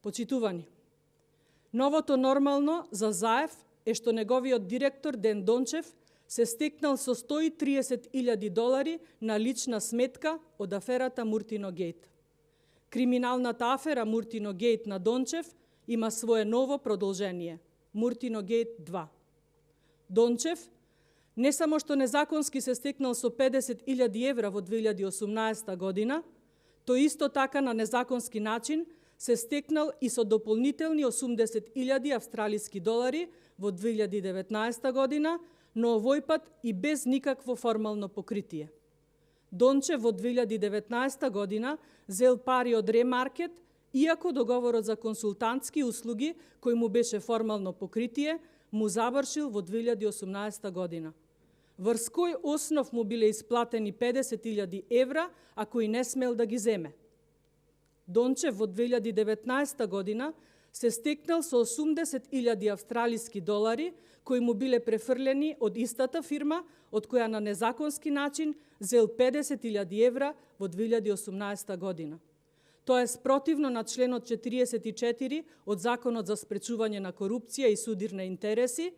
Почитувани, новото нормално за Заев е што неговиот директор Ден Дончев се стекнал со $130,000 на лична сметка од аферата Муртино Гейт. Криминалната афера Муртино Гейт на Дончев има свое ново продолжение – Муртино Гейт 2. Дончев не само што незаконски се стекнал со €50,000 во 2018 година, тој исто така на незаконски начин се стекнал и со дополнителни $80,000 во 2019 година, но овој пат и без никакво формално покритие. Дончев во 2019 година зел пари од Ремаркет, иако договорот за консултантски услуги, кој му беше формално покритие, му завршил во 2018 година. Врз кој основ му биле исплатени €50,000, а кој не смел да ги земе? Дончев во 2019 година се стекнал со $80,000 кои му биле префрлени од истата фирма, од која на незаконски начин зел €50,000 во 2018 година. Тоа е спротивно на членот 44 од Законот за спречување на корупција и судир на интереси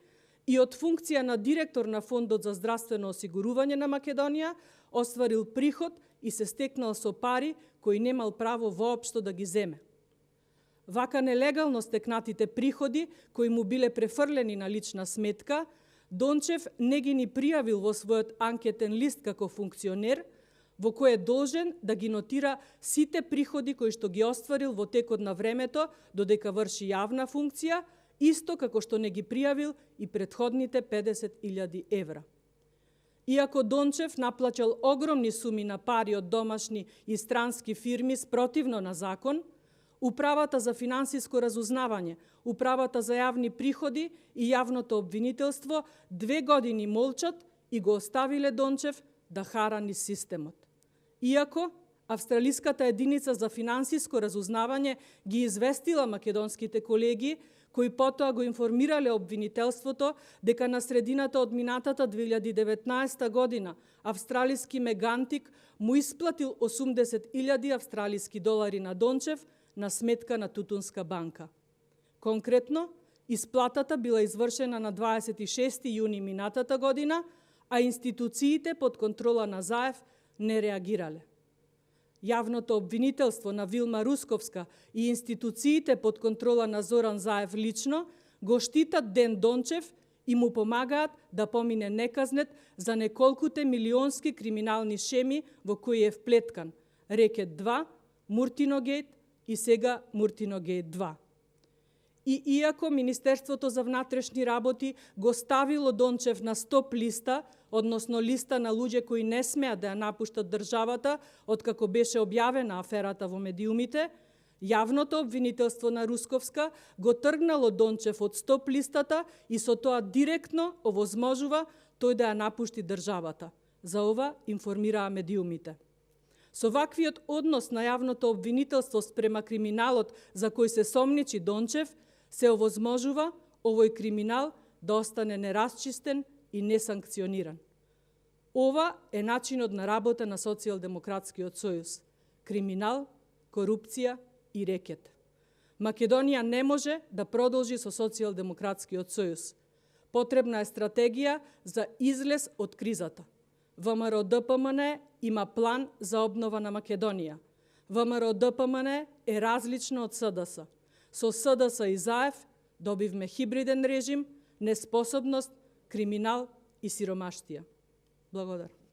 и од функција на директор на Фондот за здравствено осигурување на Македонија остварил приход и се стекнал со пари кои немал право воопшто да ги земе. Вака нелегално стекнатите приходи, кои му биле префрлени на лична сметка, Дончев не ги ни пријавил во својот анкетен лист како функционер, во кој е должен да ги нотира сите приходи кои што ги остварил во текот на времето додека врши јавна функција, исто како што не ги пријавил и претходните €50,000. Иако Дончев наплачал огромни суми на пари од домашни и странски фирми спротивно на закон, Управата за финансиско разузнавање, Управата за јавни приходи и јавното обвинителство 2 години молчат и го оставиле Дончев да хара низ системот. Иако Австралиската единица за финансиско разузнавање ги известила македонските колеги, кои потоа го информирале обвинителството дека на средината од минатата 2019 година австралиски мегантик му исплатил $80,000 на Дончев на сметка на Тутунска банка. Конкретно, исплатата била извршена на 26 јуни минатата година, а институциите под контрола на Заев не реагирале. Јавното обвинителство на Вилма Русковска и институциите под контрола на Зоран Заев лично го штитат Ден Дончев и му помагаат да помине неказнет за неколкуте милионски криминални шеми во кои е вплеткан Рекет 2, Муртино Гейт и сега Муртино Гейт 2. И иако Министерството за внатрешни работи го ставило Дончев на стоп листа, односно листа на луѓе кои не смеат да ја напуштат државата, откако беше објавена аферата во медиумите, јавното обвинителство на Русковска го тргнало Дончев од стоп листата и со тоа директно овозможува тој да ја напушти државата. За ова информираа медиумите. Со ваквиот однос на јавното обвинителство спрема криминалот за кој се сомничи Дончев, се овозможува овој криминал да остане нерасчистен и несанкциониран. Ова е начинот на работа на Социјалдемократскиот сојуз. Криминал, корупција и рекет. Македонија не може да продолжи со Социјалдемократскиот сојуз. Потребна е стратегија за излез од кризата. ВМРО-ДПМН има план за обнова на Македонија. ВМРО-ДПМН е различно од СДС. Со СДС и Заев добивме хибриден режим, неспособност, криминал и сиромаштија. Благодарам.